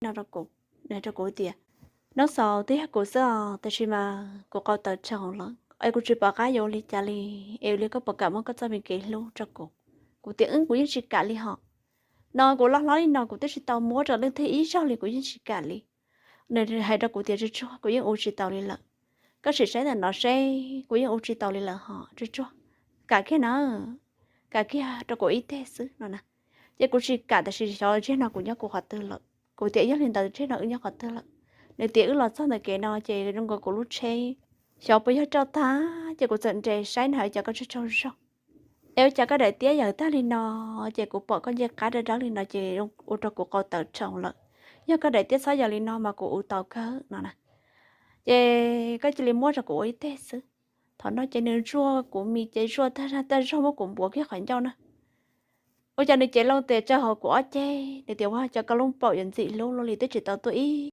no rau kuv, nws hais rau kuv tias, Noob Xaus, twb yog kuv xwb os, tab sis mas kuv qau tawv tshaus lawm es kuv tsis pom qab yuav ua li cas li, es ua li koj puas kam muab koj txoj me kev hlub rau kuv? Kuv tias, Wb, kuv yeej tsis kam li hos. No kuv loj hlob li no kuv twb tsis tau muab rau leej twg ib zaug li, kuv yeej tsis kam li. Nws hais rau kuv tias, Tsuag tsuag, kuv yeej ua tsis taus li lawm. Koj sim saib ntawm no seb, kuv yeej ua tsis taus li lawm hos, Tsuag tsuag, kam kiag na, kam kiag rau kuv ib teg xwb no na. Ces kuv tsis kam, tab sis xyov zaum no kuv nyob kuv qhov twg lawm. Kuv tias, Yog li ntawd zaum no wb nyob qhov twg lawm? Nws tias, Wb los txog ntawm kev no ces zoo nkaus kuv lub tsheb xyov puas yog roj tag, ces kuv txawm nres saib na, ua cas koj tsaug tsaug zog, es ua cas koj daim tiab yawm tag li no, ces kuv pom koj ncej qab dawb dawb li no ces ua rau kuv qau tawv tshaus lawm. Yog koj daim tiab txhob yawm li no mas kuv ua tau kawg no na. Ces koj cia li muab rau kuv ua ib teg xwb. Thaum no ces nws zuaj kuv mis ces zuaj tag zog tag zog, muab kuv npuav kiag qhov ncauj na. Ua cas nws cev loo tes tsa hauv kuv ob ceg, nws tias, Ua cas koj lub paum yuav ntxim hlub luaj li, twb tsis tau tuaj ib